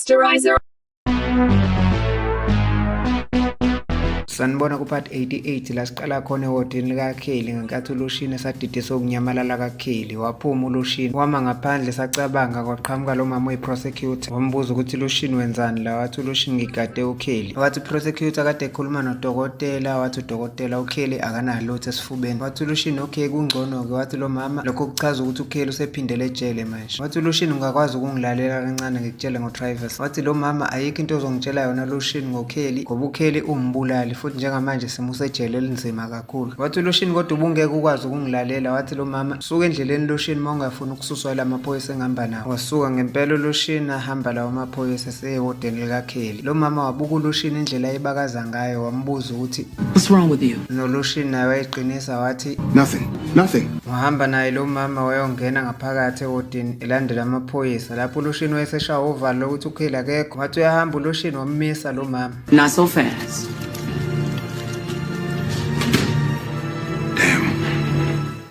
Posterizer. Sanibona ku-part 88 la siqala khona ehodini likaKelly ngenkathi uLushini esadidiswe ukunyamalala kaKelly. Waphuma uLushini wama ngaphandle sacabanga kwaqhamuka lo mama oyi-prosecutor wambuza ukuthi Lushini wenzani la, wathi uLushini ngigade uKelly. Wathi prosecutor kade ekhuluma nodokotela, wathi udokotela uKelly akanalutho esifubeni. Wathi uLushini okay kungcono-ke, wathi lo mama lokho kuchaza ukuthi uKelly usephindele ejele manje. Wathi uLushini ungakwazi ukungilalela kancane ngikutshele ngoTrivers. Wathi lo mama ayikho into ozongitshela yona Lushini ngoKelly ngoba uKelly uwumbulali futhi njengamanje simusejele elinzima kakhulu. Wathi uLushini kodwa ubungeke ukwazi ukungilalela. Wathi lo mama suka endleleni Lushini uma ungafuni ukususwa yila maphoyisa engihamba nawo. Wasuka ngempela uLushini ahamba lawo maphoyisa eseyehodeni likaKelly. Lo mama wabuka uLushini indlela ayebakaza ngayo wambuza ukuthi What's wrong with you? NoLushini naye wayeqinisa wathi Nothing. Nothing. Wahamba naye lo mama wayongena ngaphakathi ewodini elandela amaphoyisa. Lapho uLushini wayeseshawa uvalo lokuthi uKelly akekho. Wathi uyahamba uLushini wammisa lo mama. Not so fast.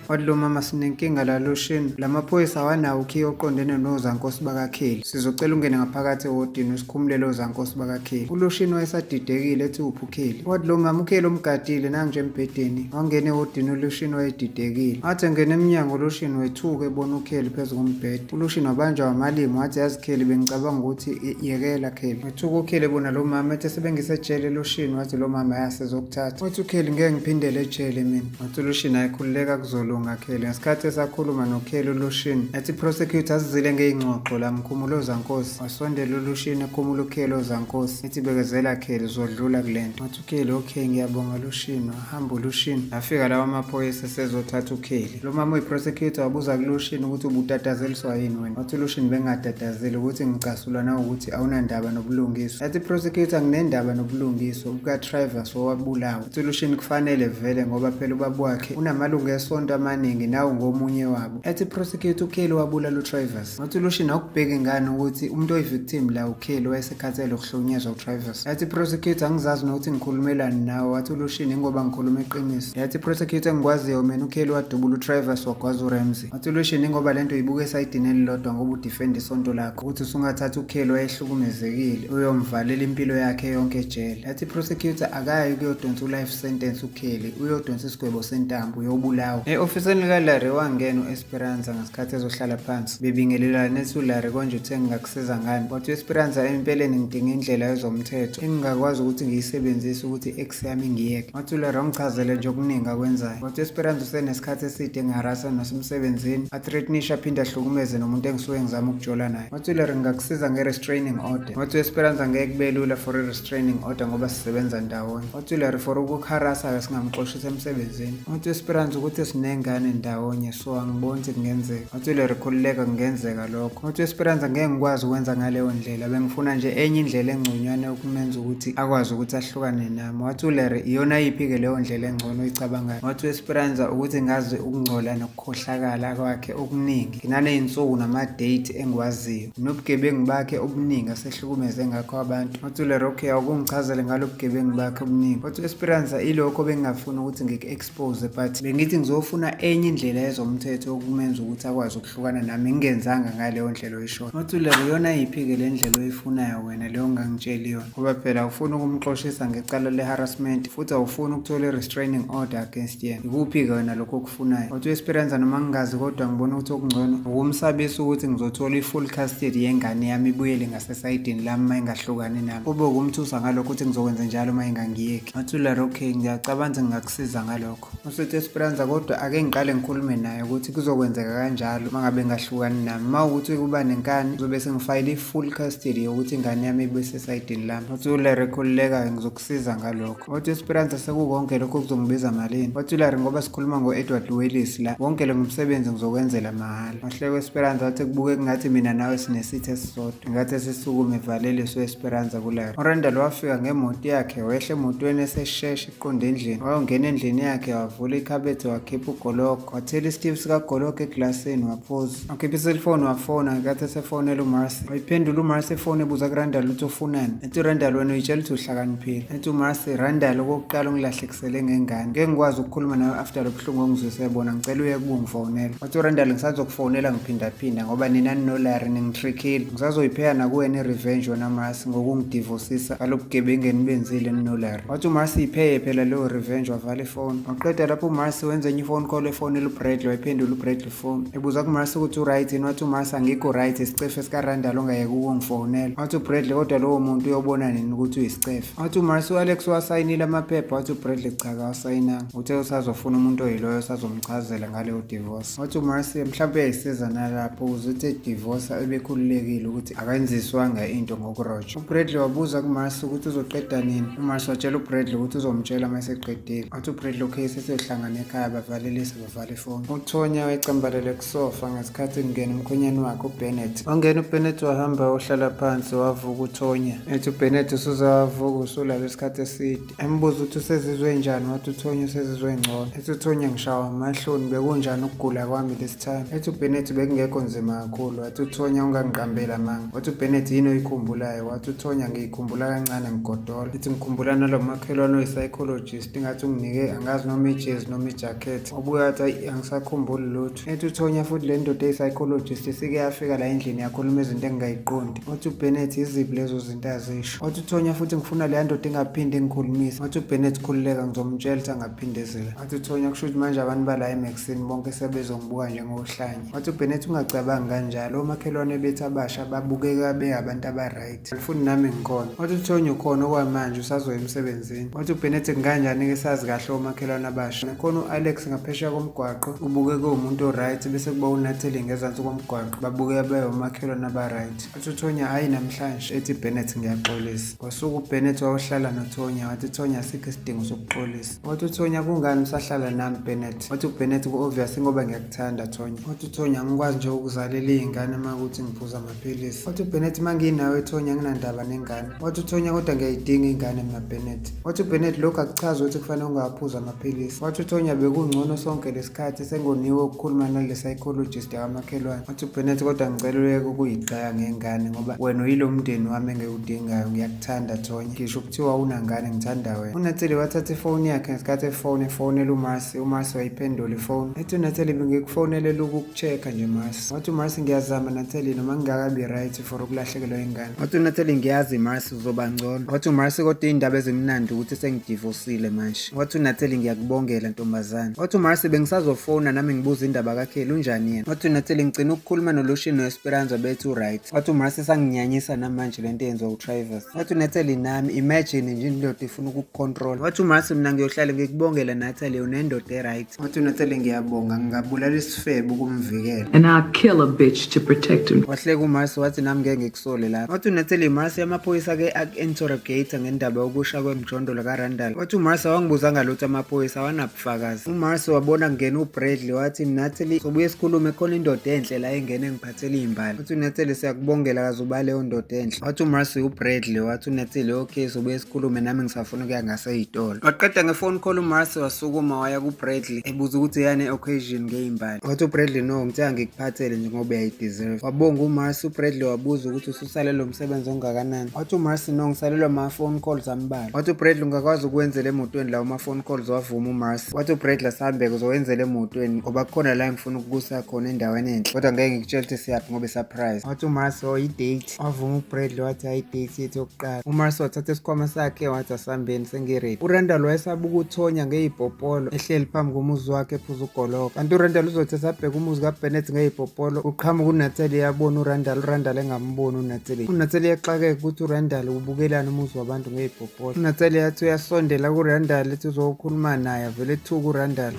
Wathi lo mama sinenkinga la Lushini. La maphoyisa awanawo ukhiye oqondene nozankosi bakaKelly. Sizocela ungene ngaphakathi ewodini usikhumulele ozankosi bakaKelly. ULushini wayesadidekile ethi uphi uKelly. Wathi lo mama uKelly umgadile nangu nje embhedeni. Wangena ewodini uLushini wayedidekile. Wathi engena emnyango uLushini wethuka ebona uKelly phezu kombhede. ULushini wabanjwa amalimi wathi yazi Kelly bengicabanga ukuthi yekela Kelly. Wethuka uKelly ebona lo mama ethi sebengisejele Lushini wathi lo mama yasezokuthatha. Wathi uKelly ngeke ngiphindele ejele mina. Wathi uLushini ayikhululeka kuzolunga Kelly. Ngesikhathi esakhuluma noKelly uLushini yathi prosecutor asizile ngeyingxoxo la mkhumulo ozankosi. Wasondela uLushini ekhumula uKelly ozankosi. Ethi bekezela Kelly uzodlula kulento. Wathi uKelly okay ngiyabonga Lushini. Wahamba uLushini. Afika lawa amaphoyisa esezothatha uKelly. Lo mama oyi-prosecutor wabuza kuLushini ukuthi ubutatazeliswa yini wena. Wathi uLushini bengingatatazeli ukuthi ngicasulwa nawukuthi awunandaba nobulungiswa. Yathi i-prosecutor nginendaba nobulungiswa bukaTrivers owabulawa. Wathi uLushini kufanele vele ngoba phela ubaba wakhe unamalungu esonto amaningi nawe ngomunye wabo. Yathi i-prosecutor uKelly wabulala uTrivers. Wathi uLushini awukubheki ngani ukuthi umuntu oyi-victim la uKelly wayesekhathele ukuhlukunyezwa uTrivers. Yathi i-prosecutor angizazi nokuthi ngikhulumelani nawe. Wathi uLushini ingoba ngikhuluma iqiniso. Yathi i-prosecutor engikwaziyo mina uKelly wadubula uTrivers wagwaza uRamsey. Wathi uLushini ingoba lento uyibuka esayidini elilodwa ngoba udefend isonto lakho ukuthi usungathatha uKelly wayehlukumezekile uyomvalela impilo yakhe yonke ejele. Yathi i-prosecutor akayi ukuyodonsa u-life sentence uKelly, uyodonsa isigwebo sentambo uyobulawa. E-ofisini likaLarry wangena u-Esperanza ngesikhathi ezohlala phansi. Bebingelelana ethi uLarry konje uthe ngingakusiza ngani. Wathi u-Esperanza empeleni ngidinga indlela yezomthetho engingakwazi ukuthi ngiyisebenzise ukuthi i-ex yami ngiyeke. Wathi uLarry wangichazele nje okuningi akwenzayo. Wathi u-Esperanza usenesikhathi eside engiharasa nasemsebenzini, athreatenishe aphinde ahlukumeze nomuntu engisuke ngizama ukujola naye. Wathi uLarry ngingakusiza nge-restraining order. Wathi u-Esperanza ngeke kube lula for i-restraining order ngoba sisebenza ndawonye. Wathi uLarry for ukukuharasa-ke singamxoshisa emsebenzini. Wathi u-Esperanza ukuthi sinengane ndawonye so angiboni ukuthi kungenzeka. Wathi uLarry khululeka kungenzeka lokho. Wathi u-Esperanza ngeke ngikwazi ukwenza ngaleyo ndlela bengifuna nje enye indlela engconywana yokumenza ukuthi akwazi ukuthi ahlukane nami. Wathi uLarry iyona yiphi-ke leyo ndlela engcono oyicabangayo? Wathi u-Esperanza ukuthi ngazi ukungcola nokukhohlakala kwakhe okuningi. Nginaney'nsuku nama-date engiwaziyo. Nobugebengu bakhe obuningi asehlukumeze ngakho abantu. Wathi uLarry okay awukungichazele ngalo bugebengu bakhe obuningi. Wathi u-Esperanza ilokho bengingafuni ukuthi ngiku-expose but bengithi ngizofuna enye indlela yezomthetho yokumenza ukuthi akwazi ukuhlukana nami ngingenzanga ngaleyo ndlela oyishoyo. Wathi uLarry iyona yiphi-ke le ndlela oyifunayo wena leyo ongangitsheli yona? Ngoba phela awufuni ukumxoshisa ngecala le-harassment futhi awufuni ukuthola i-restraining order against yena. Ikuphi-ke wena lokho okufunayo? Wathi u-Esperanza noma ngingazi kodwa ngibona ukuthi okungcono ukumsabisa ukuthi ngizothola i-full custody yengane yami ibuyele ngasesayidini lami uma ingahlukani nami. Kube ukumthusa ngalokho ukuthi ngizokwenza njalo uma ingangiyeki. Wathi uLarry okay ngiyacabanga ukuthi ngingakusiza ngalokho. Usethi Esperanza kodwa ake ngiqale ngikhulume naye ukuthi kuzokwenzeka kanjalo uma ngabe ngahlukani nami. Uma ukuthi kuba nenkani ngizobe sengifayile i-full custody yokuthi ingane yami ibe sesayidini lami. Wathi uLarry khululeka-ke ngizokusiza ngalokho. Wathi Esperanza sekukonke lokho kuzongibiza malini? Wathi uLarry ngoba sikhuluma ngo-Edward Willis la wonke lo ngumsebenzi ngizokwenzela mahhala. Wahleka u-Esperanza wathi kubuke kungathi mina nawe sinesitha esisodwa. Ngathi esisukume evaleliswe u-Esperanza kuLarry. URandall wafika ngemoto yakhe wehla emotweni eseshesha eqonde endlini. Wayongena endlini yakhe wavula ikhabethe wakhipha ugolo. ugologo. Wathela isitifu sikagologo eglasini waphuza. Wakhipha iselifoni wafona ngenkathi esefonela uMarcy. Wayiphendula uMarcy efoni ebuza kuRandall ukuthi ufunani. Ethi uRandall wena uyitshela ukuthi uhlakaniphile. Ethi uMarcy Randall okokuqala ungilahlekisele ngengane. Ngeke ngikwazi ukukhuluma nawe after lo buhlungu ongizwise bona ngicela uye kungifonela. Wathi uRandall ngisazokufonela ngiphindaphinda ngoba nina ninoLarry ningitrickile. Ngisazoyipheka nakuwena i-revenge wena Marcy ngokungidivosisa ngalobugebengu enibenzile ninoLarry. Wathi uMarcy ipheye phela leyo revenge wavala ifoni. Waqeda lapho uMarcy wenza enye ifone call efonela uBradley wayiphendula uBradley ifoni. Ebuza kuMarcy ukuthi uright yini wathi uMarcy angikho right isicefe sikaRandall ongayeke ukungifonela. Wathi uBradley kodwa lowo muntu uyobona nini ukuthi uyisicefe. Wathi uMarcy u-Alex wasayinile amaphepha wathi uBradley cha kawasayinanga. Uthe usazofuna umuntu oyiloyo osazomchazela ngaleyo divorce. Wathi uMarcy mhlawumbe uyayisiza nalapho ukuze uthi edivorce ebekhululekile ukuthi akenziswanga into ngokuroja. UBradley wabuza kuMarcy ukuthi uzoqeda nini. UMarcy watshela uBradley ukuthi uzomtshela uma eseqedile. Wathi uBradley okay sesiyohlangana ekhaya bavalelise bavala ifoni. UTonya wayecambalele kusofa ngesikhathi kungena umkhwenyane wakhe uBennett. Wangena uBennett wahamba wayohlala phansi wavuka uTonya. Ethi uBennett usuze wavuka usulala isikhathi eside. Embuza ukuthi usezizwe njani wathi uTonya usezizwe ngcono. Ethi uTonya ngishawa amahloni bekunjani ukugula kwami this time. Ethi uBennett bekungekho nzima kakhulu. Wathi uTonya ungangiqambeli amanga. Wathi uBennett yini oyikhumbulayo? Wathi uTonya ngiyikhumbula kancane ngigodola. Ethi ngikhumbula nalo makhelwane oyi-psychologist ingathi unginike angazi noma ijezi noma ijakhethi. Wabuye wathi ayi angisakhumbuli lutho. Ethi uTonya futhi le ndoda eyi-psychologist isike yafika la endlini yakhuluma izinto engingayiqondi. Wathi uBennett yiziphi lezo zinto azisho? Wathi uTonya futhi ngifuna leya ndoda ingaphinde ingikhulumise. Wathi uBennett khululeka ngizomtshela ukuthi angaphindezela. Wathi uTonya kusho ukuthi manje abantu bala eMaxini bonke sebezongibuka njengohlanya. Wathi uBennett ungacabangi kanjalo omakhelwane bethu abasha babukeka bengabantu aba-right. Futhi nami ngikhona. Wathi uTonya ukhona okwamanje usazoya emsebenzini. Wathi uBennett kunganjani-ke sazi kahle omakhelwane abasha. Nakhona u-Alex ngaphesheya komgwaqo ubukeka ewumuntu o-right bese kuba uNatalie ngezansi komgwaqo babukeka bewomakhelwane aba-right. Wathi uTonya hhayi namhlanje ethi Bennett ngiyaxolisa. Wasuka uBennett wayohlala noTonya wathi Tonya asikho isidingo sokuxolisa. Wathi uTonya kungani usahlala nami Bennett? Wathi uBennett ku-obvious ngoba ngiyakuthanda Tonya. Wathi uTonya angikwazi nje ukuzalela iy'ngane uma kuthi ngiphuza amaphilisi. Wathi uBennett uma nginawe Tonya anginandaba nengane. Wathi uTonya kodwa ngiyayidinga ingane mina Bennett. Wathi uBennett lokhu akuchazi ukuthi kufanele ungawaphuzi amaphilisi. Wathi uTonya bekungcono sonke lesikhathi sengoniwe ukukhuluma nale psychologist yakamakhelwane. Wathi uBennett kodwa ngicela uyeke ukuyigxeka ngengane ngoba wena uyilo mndeni wami engiwudingayo ngiyakuthanda Tonya. Ngisho kuthiwa unangane ngithanda wena. UNatheli wathatha ifoni yakhe ngesikhathi efona efonela uMarcy. UMarcy wayiphendula ifoni. Ethi uNatheli bengikufonelela ukuku-check-a nje Marcy. Wathi uMarcy ngiyazama Natheli noma ngingakabi right for ukulahlekelwa ingane. Wathi uNatheli ngiyazi Marcy uzoba ngcono. Wathi uMarcy kodwa iy'ndaba ezimnandi ukuthi sengidivosile manje. Wathi uNatheli ngiyakubongela ntombazane. Wathi uMarcy bengisazofona nami ngibuza indaba kaKelly unjani yena. Wathi uNatheli ngigcina ukukhuluma noLucian no-Esperanza bethi u-right. Wathi uMarcy sanginyanyisa namanje lento eyenziwa uTrivers. Wathi uNatheli nami imagine nje indoda ifuna ukukucontrol. Wathi uMarcy mina ngiyohlale ngikubongela Natalie unendoda e-right. Wathi uNatheli ngiyabonga ngingabulala isifebe ukumvikela. And I'll kill a bitch to protect him. Wahleka uMarcy wathi nami ngeke ngikusole lapho. Wathi uNatheli Marcy amaphoyisa ke aku-interrogate ngendaba yokusha kwemjondolo kaRandall. Wathi uMarcy awangibuzanga lutho amaphoyisa awanabufakazi. UMarcy wabona kungena uBradley wathi Natalie sobuye sikhulume khona indoda enhle la engene engiphathela iy'mbali. Wathi uNatheli siyakubongela kaze uba leyo ndoda enhle. Wathi uMarcy uBradley wathi uNatheli okay sobuye sikhulume nami ngisafuna ukuya ngasey'tolo. Waqeda nge-phone call uMarcy wasukuma waya kuBradley ebuza ukuthi yani occasion ngey'mbali. Wathi uBradley no ngithe angikuphathele nje ngoba uyayideserve. Wabonga uMarcy uBradley wabuza ukuthi ususalelwe umsebenzi ongakanani. Wathi uMarcy no ngisalelwa ama-phone calls ambalwa. Wathi uBradley ungakwazi ukuwenzela emotweni lawo ma-phone calls wavuma uMarcy. Wathi uBradley asihambeke uzowenzela emotweni ngoba kukhona la engifuna ukukusa khona endaweni enhle. Kodwa ngeke ngikutshele ukuthi siyaphi ngoba i-surprise. Wathi uMarcy oh i-date. Wavuma uBradley wathi hayi i-date yethu yokuqala. UMarcy wathatha isikhwama sakhe wathi asihambeni sengi-ready. URandall wayesabuka uTonya ngey'popolo ehleli phambi komuzi wakhe ephuza ugologo. Kanti uRandall uzothi esabheka umuzi kaBennett ngey'popolo uqhamuka uNatalie yabona uRandall, uRandall engamboni uNatalie. UNatalie yaxakeka ukuthi uRandall ubukelani umuzi wabantu ngey'popolo. UNatalie yathi uyasondela kuRandall ethi uzokhuluma naye avele ethuka uRandall.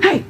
Hey!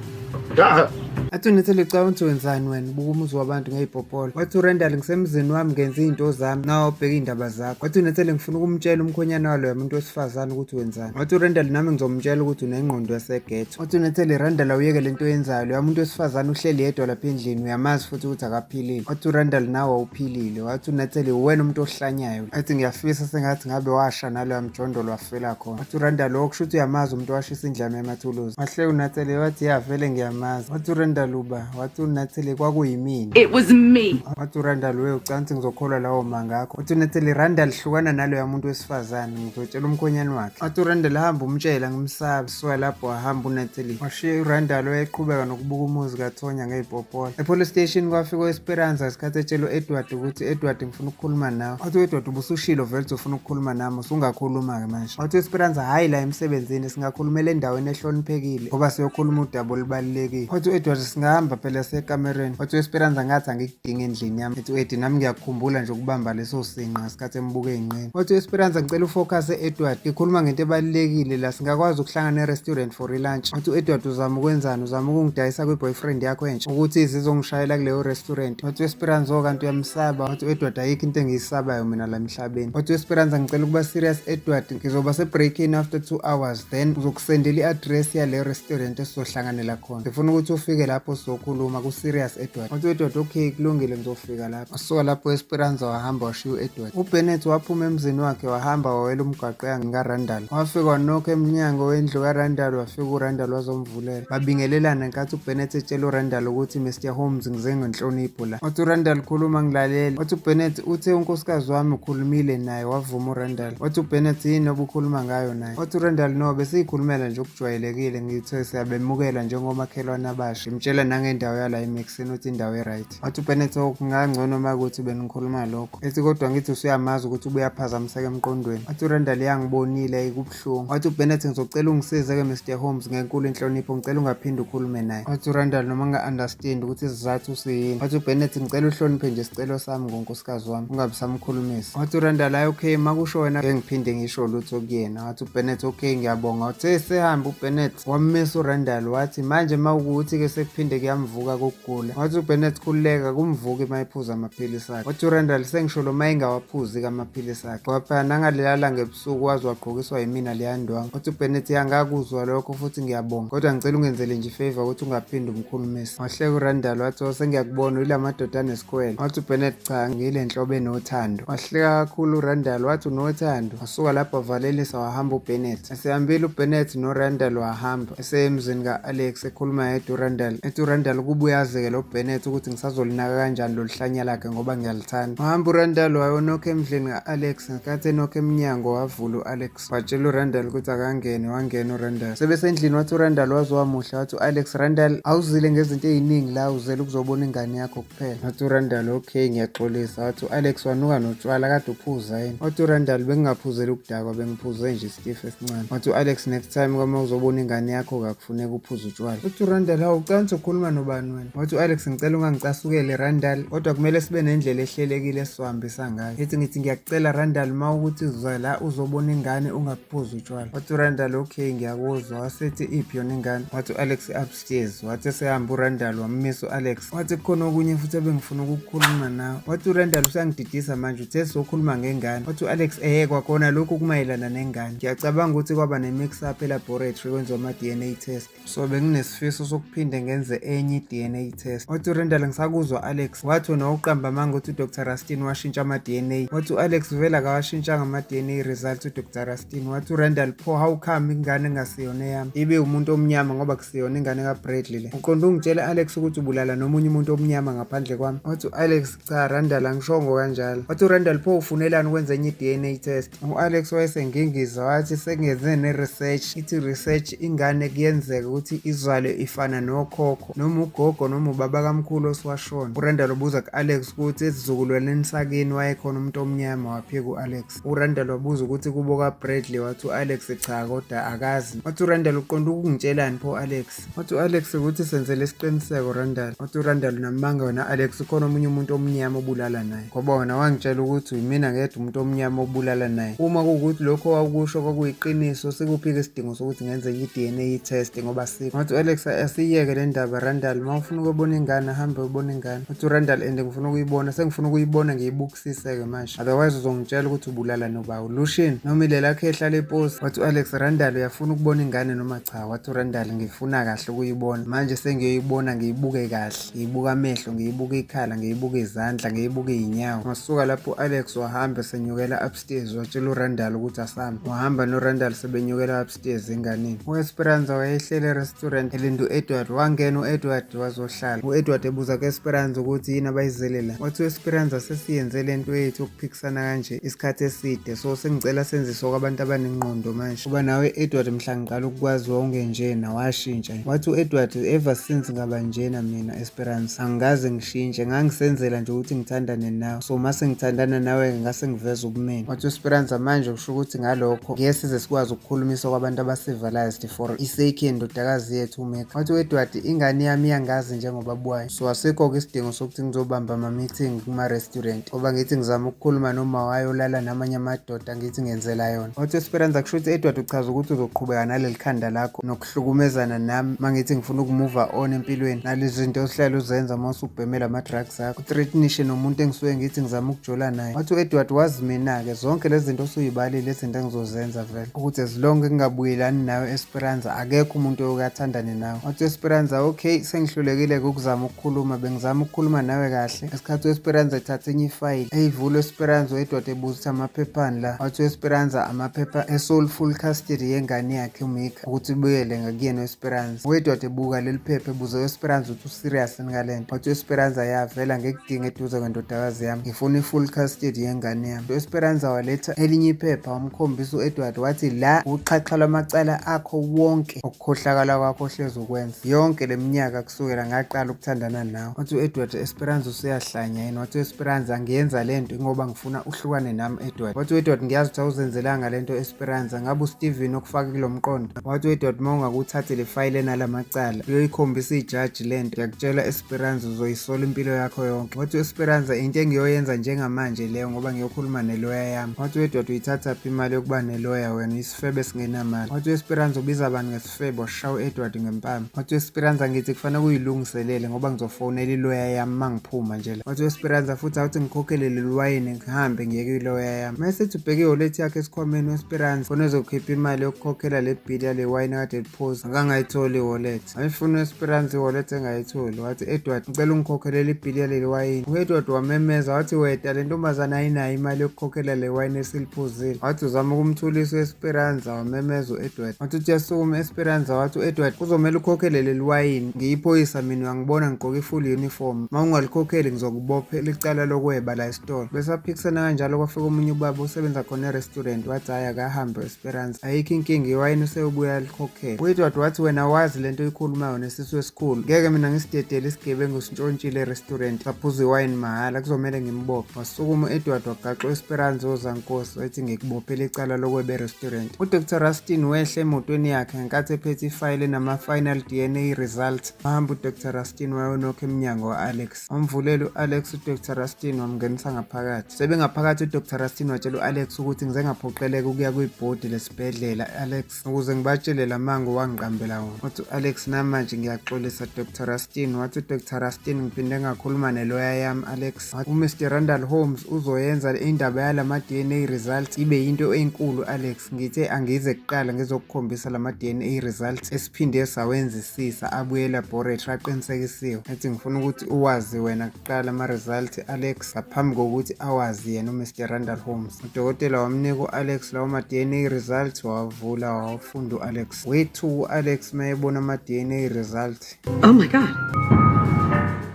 Ah. Athi uNatheli, cha, uthi wenzani wena, ubuka umuzi wabantu ngey'popolo. Wathi uRandall, ngisemzini wami, ngenza iy'nto zami, nawe ubheke iy'ndaba zakho. Wathi uNatheli, ngifuna ukumtshela umkhonyana waloya muntu wesifazane ukuthi wenzani. Wathi uRandall, nami ngizomtshela ukuthi unengqondo yasegetho. Wathi uNatheli, Randall, awuyeke lento oyenzayo, loya muntu wesifazane uhleli yedwa lapha endlini, uyamazi futhi ukuthi akaphilile. Wathi uRandall, nawe awuphilile. Wathi uNatheli, uwena umuntu ohlanyayo. Athi ngiyafisa sengathi ngabe washa naloya mjondolo wafela khona. Wathi uRandall, lokho kusho ukuthi uyamazi umuntu owashisa indlu yami yamathuluzi. Wahleka uNatheli wathi, ya vele ngiyamazi. Wathi uRandall, uba? Wathi uNatheli, kwakuyimina. It was me. Wathi uRandall, we ucansi ngizokholwa lawo manga akho. Wathi uNatheli, Randall, hlukana naloya muntu wesifazane, ngizotshela umkhonyane wakhe. Wathi uRandall, hamba umtshela ngimsabi. Suka lapho wahamba uNatheli, washiya uRandall wayeqhubeka nokubuka umuzi kaTonya ngey'popola. E-police station kwafika u-Esperanza ngesikhathi etshela u-Edward ukuthi, Edward, ngifuna ukukhuluma nawe. Wathi u-Edward, ubusushilo vele ukuthi ufuna ukukhuluma nami, usungakhuluma-ke manje. Wathi u-Esperanza, hhayi la emsebenzini, singakhulumela endaweni ehloniphekile ngoba siyokhuluma udaba olubalulekile. Wathi u-Edward, singahamba phela siyekamereni. Wathi u-Esperanza, ngathi angikudingi endlini yami. Ethi u-Eddie, nami ngiyakukhumbula nje ukubamba leso sinqa ngesikhathi embuka ey'nqeni. Wathi u-Esperanza, ngicela ufocus Edward, ngikhuluma ngento ebalulekile la, singakwazi ukuhlangana e-restaurant for i-lunch. Wathi u-Edward, uzama ukwenzani? Uzama ukungidayisa kwi-boyfriend yakho entsha ukuthi zizongishayela kuleyo restaurant? Wathi u-Esperanza, oh kanti uyamsaba. Wathi u-Edward, ayikho into engiyisabayo mina la emhlabeni. Wathi u-Esperanza, ngicela ukuba serious Edward, ngizoba se-break-in after 2 hours, then uzokusendela i-address yaleyo restaurant esizohlanganela khona. Ngifuna ukuthi ufike lapho sizokhuluma ku-serious Edward. Wathi u-Edward, okay, kulungile, ngizofika lapho. Wasuka lapho u-Esperanza wahamba washiya u-Edward. UBennett waphuma emzini wakhe wahamba wawela umgwaqo kaRandall. Wafika wanokha emnyango wendlu kaRandall, wafika uRandall wazomvulela. Babingelelana ngenkathi uBennett etshela uRandall ukuthi, Mr Holmes, ngize ngenhlonipho la. Wathi uRandall, khuluma ngilalele. Wathi uBennett, uthe unkosikazi wami ukhulumile naye, wavuma uRandall. Wathi uBennett, yini obukhuluma ngayo naye? Wathi uRandall, no, besiyikhulumela nje okujwayelekile, ngithe siyabemukela njengomakhelwane abasha. Ngimtshela nangendawo yala eMexini ukuthi indawo e-right. Wathi uBennett, kungangcono uma kuthi benikhuluma lokho. Ethi kodwa ngithi usuyamazi ukuthi ubuyaphazamiseka emqondweni. Wathi uRandall, yangibonile, kubuhlungu. Wathi uBennett, ngizocela ungisize-ke Mr Holmes, ngenkulu inhlonipho, ngicela ungaphinde ukhulume naye. Wathi uRandall, noma nginga-understand ukuthi isizathu siyini. Wathi uBennett, ngicela uhloniphe nje isicelo sami ngonkosikazi wami, ungabi samkhulumisa. Wathi uRandall, hayi okay, makusho wena ngeke ngiphinde ngisho lutho kuyena. Wathi uBennett, okay, ngiyabonga. Uthe sehamba uBennett wammisa uRandall wathi, manje mawukuthi-ke sekuphinde kuyamvuka kokugula. Wathi uBennett, khululeka, kumvuki uma ephuza amaphilisi akhe. Wathi uRandall, sengisho lo uma engawaphuzi-ke amaphilisi akhe. Ngoba phela nangalela langa ebusuku waze wagqokiswa yimina leya ndwangu. Wathi uBennett, yangakuzwa lokho futhi ngiyabonga, kodwa ngicela ungenzele nje ifavor ukuthi ungaphinde umkhulumise. Wahleka uRandall wathi, oh sengiyakubona, uyila madoda anesikhwele. Wathi uBennett, cha, ngiyile nhlobo enothando. Wahleka kakhulu uRandall wathi, unothando? Wasuka lapho wavalelisa wahamba uBennett. Esehambile uBennett noRandall wahamba. Eseyemzini ka-Alex ekhuluma yedwa uRandall. Ethi uRandall, kuba uyazi-ke lo Bennett ukuthi ngisazolinaka kanjani lolu hlanya lakhe ngoba ngiyalithanda. Wahamba uRandall wayonokha emdlini ka-Alex. Ngesikhathi enokha emnyango wavula u-Alex. Watshela uRandall ukuthi akangene, wangena uRandall. Sebesendlini wathi uRandall waze wamuhle, wathi u-Alex, Randall, awuzile ngezinto ey'ningi la, uzele ukuzobona ingane yakho kuphela. Wathi uRandall, okay, ngiyaxolisa. Wathi u-Alex, wanuka notshwala, kade uphuza yini? Wathi uRandall, bengingaphuzeli ukudakwa, bengiphuze nje isitifu esincane. Wathi u-Alex, next time kama uzobona ingane yakho kakufuneka uphuze utshwala. Wathi uRandall, hawu ucansi ukhuluma nobani wena? Wathi u-Alex, ngicela ungangicasukeli Randall, kodwa kumele sibe nendlela ehlelekile esizohambisa ngayo. Ethi ngithi ngiyakucela Randall, uma ukuthi uza la uzobona ingane ungakuphuzi utshwala. Wathi uRandall, okay, ngiyakuzwa. Wasethi iphi yona ingane? Wathi u-Alex, upstairs. Wathi esehamba uRandall wammisa u-Alex. Wathi kukhona okunye futhi ebengifuna ukukukhuluma nawe. Wathi uRandall, usangididisa manje, uthe sizokhuluma ngengane. Wathi u-Alex, ehhe, kwakhona lokhu kumayelana nengane. Ngiyacabanga ukuthi kwaba ne-mix up e-laboratory kwenziwa ama-DNA test. So benginesifiso sokuphinde ngenze enye i-DNA test. Wathi uRandall, ngisakuzwa Alex. Wathi wena wawuqamba amanga ukuthi uDr Rustin washintsha ama-DNA. Wathi u-Alex, vele akawashintshanga ama-DNA results uDr Rustin. Wathi uRandall, pho how come ingane engasiyona eyami ibe umuntu omnyama ngoba kusiyona ingane kaBradley le? Uqonde ungitshela Alex ukuthi ubulala nomunye umuntu omnyama ngaphandle kwami? Wathi u-Alex, cha Randall, angishongo kanjalo. Wathi uRandall, pho ufunelani ukwenza enye i-DNA test? U-Alex wayesengingiza wathi sengenze ne-research, ithi research ingane kuyenzeka ukuthi izalwe ifana nokhokho noma ugogo noma ubaba kamkhulu osewashona. URandall ubuza ku-Alex ukuthi esizukulwaneni sakini wayekhona umuntu omnyama, waphika u-Alex. URandall wabuza ukuthi kubo kaBradley, wathi u-Alex cha kodwa akazi. Wathi uRandall, uqonda ukungitshelani pho Alex? Wathi u-Alex, ukuthi senzele isiqiniseko Randall. Wathi uRandall, unamanga wena Alex, ukhona omunye umuntu omnyama obulala naye, ngoba wena wangitshela ukuthi yimina ngedwa umuntu omnyama obulala naye. Uma kuwukuthi lokho wawukusho kwakuyiqiniso, sikuphike isidingo sokuthi ngenze i-DNA test ngoba sikho. Wathi u-Alex, asiyeke le Le ndaba, Randall, uma ufuna ukubona ingane hambe ubone ingane. Uthi uRandall, and ngifuna ukuyibona, sengifuna ukuyibona, ngiyibukisise-ke manje, otherwise uzongitshela ukuthi ubulala noba uLucian noma ilela khehla leposi. Wathi u-Alex, Randall, uyafuna ukubona ingane noma cha? Wathi uRandall, ngifuna kahle ukuyibona manje, sengiyoyibona, ngiyibuke kahle, ngiyibuka amehlo, ngiyibuka ikhala, ngiyibuka izandla, ngiyibuka iy'nyawo. Wasuka lapho u-Alex wahamba senyukela upstairs, watshela uRandall ukuthi asambe. Wahamba noRandall sebenyukela upstairs enganeni. U-Esperanza wayehlele e-restaurant elinde u-Edward. Wangena u-Edward wazohlala. U-Edward ebuza ku-Esperanza ukuthi yini abayizele la. Wathi u-Esperanza, sesiyenze le nto yethu yokuphikisana kanje isikhathi eside, so sengicela senziswe kwabantu abanengqondo manje. Kuba nawe Edward, mhla ngiqala ukukwazi wawungenjena, washintsha. Wathi u-Edward, ever since ngaba njena mina Esperanza angikaze ngishintshe, ngangisenzela nje ukuthi ngithandane nawe, so mase ngithandana nawe ngase ngiveza ubumina. Wathi u-Esperanza, manje kusho ukuthi ngalokho ngeke size sikwazi ukukhulumisa kwabantu aba-civilized for isake yendodakazi yethu uMika. Wathi u-Edward, ingane yami iyangazi njengobaba wayo, so asikho-ke isidingo sokuthi ngizobamba ama-meeting kuma-restaurant ngoba ngithi ngizama ukukhuluma noma wayo olala namanye amadoda, ngithi ngenzela yona. Wathi u-Esperanza, kusho ukuthi Edward uchaza ukuthi uzoqhubeka naleli khanda lakho nokuhlukumezana nami uma ngithi ngifuna ukumuva on empilweni, nalezi zinto ohlala uzenza uma usubhemela ama-drugs akho, uthreatenishe nomuntu engisuke ngithi ngizama ukujola naye. Wathi u-Edward, wazi mina-ke zonke lezi zinto osuyibalile, izinto engizozenza vele ukuthi as long ngingabuyelani nawe Esperanza, akekho umuntu oyoke athandane nawe. Wathi u-Esperanza, okay, sengihlulekile-ke ukuzama ukukhuluma, bengizama ukukhuluma nawe kahle. Ngesikhathi u-Esperanza ethatha enye ifayili eyivula u-Esperanza, u-Edward ebuza ukuthi amaphephani la. Wathi u-Esperanza, amaphepha e-sole full custody yengane yakhe uMika ukuthi ibuyele ngakuyena u-Esperanza. U-Edward ebuka leli phepha ebuza u-Esperanza ukuthi userious yini ngale nto. Wathi u-Esperanza, yavela ngekudinga eduze kwendodakazi yami, ngifuna i-full custody yengane yami. U-Esperanza waletha elinye iphepha wamkhombisa u-Edward, wathi la uxhaxha lwamacala akho wonke okukhohlakala kwakho ohlezi ukwenza yonke le minyaka kusukela ngaqala ukuthandana nawe. Wathi u-Edward, Esperanza usuyahlanya yini? Wathi u-Esperanza, ngiyenza le nto ngoba ngifuna uhlukane nami Edward. Wathi u-Edward, ngiyazi ukuthi awuzenzelanga le nto Esperanza, ngabe uSteven okufake kulo mqondo? Wathi u-Edward, uma ungakuthathi le fayile enalamacala uyoyikhombisa ijaji le nto, ngiyakutshela Esperanza uzoyisola impilo yakho yonke. Wathi u-Esperanza, into engiyoyenza njengamanje leyo ngoba ngiyokhuluma neloya yami. Wathi u-Edward, uyithathaphi imali yokuba neloya wena, uyisifebe esingenamali. Wathi u-Esperanza, ubiza bani ngesifebe? Washaya u-Edward ngempama. Wathi u-Esperanza, ngithi kufanele uyilungiselele ngoba ngizofonela iloya yami uma ngiphuma nje la. Wathi u-Esperanza, futhi awuthi ngikhokhele leli wayini ngihambe ngiye kwiloya yami. Mayesethi ubheke iwolethi yakhe esikhwameni u-Esperanza khona ezokhipha imali yokukhokhela le bhili yale wayini akade eliphuza, akangayitholi iwolethi. Wayefuna u-Esperanza iwolethi engayitholi. Wathi, Edward, ngicela ungikhokhelele ibhili yaleli wayini. U-Edward wamemeza wathi, weta le ntombazane ayinayo imali yokukhokhela le wayini esiliphuzile. Wathi uzama ukumthulisa u-Esperanza, wamemeza u-Edward. Wathi uthi uyasukuma u-Esperanza, wathi u-Edward, kuzomele ukhokhele leli wayini, ngiyiphoyisa mina, uyangibona ngigqoke i-full uniform. Uma ungalikhokheli ngizokubophela icala lokweba la esitolo. Besaphikisana kanjalo kwafika omunye ubaba osebenza khona e-restaurant, wathi hhayi akahambe u-Esperanza, ayikho inkinga, iwayini useyobuya alikhokhele. U-Edward wathi, wena wazi lento oyikhulumayo nesisu esikhulu, ngeke mina ngisidedele isigebengu sintshontshile e-restaurant saphuza iwayini mahhala, kuzomele ngimbophe. Wasukuma u-Edward wagaxa u-Esperanza ozankosi, wathi ngikubophele icala lokweba e-restaurant. U-Dr Rustin wehla emotweni yakhe ngenkathi ephethe ifayili enama-final DNA results. Wahamba u-Dr Rustin wayonokha emnyango wa-Alex. Wamvulela u-Alex u-Dr Rustin wamngenisa ngaphakathi. Sebengaphakathi u-Dr Rustin watshela u-Alex ukuthi ngize ngaphoqeleka ukuya kwibhodi lesibhedlela Alex ukuze ngibatshele la manga owangiqambela wona. Wathi u-Alex, namanje ngiyaxolisa Dr Rustin. Wathi u-Dr Rustin, ngiphinde ngakhuluma neloya yami Alex. U-Mr Randall Holmes uzoyenza indaba yalama DNA results ibe yinto enkulu Alex. Ngithe angize kuqala ngizokukhombisa lama DNA results esiphinde sawenzisisa abuye elaboratory aqinisekisiwe. Ethi ngifuna ukuthi uwazi wena kuqala ama results Alex ngaphambi kokuthi awazi yena uMr Randall Holmes. Udokotela wamnika u-Alex lawo ma DNA results, wawavula wawafunda u-Alex. Wethu u-Alex mayebona ama DNA results. Oh my God.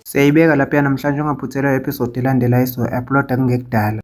Siyayibeka lapha namhlanje, ungaphuthelwa episode elandelayo esizoyi-uploada kungekudala.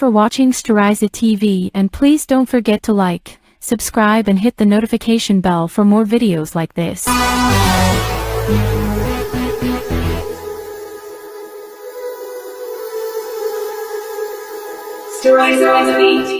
for watching Storiza TV and please don't forget to like, subscribe and hit the notification bell for more videos like this. Sterizer TV.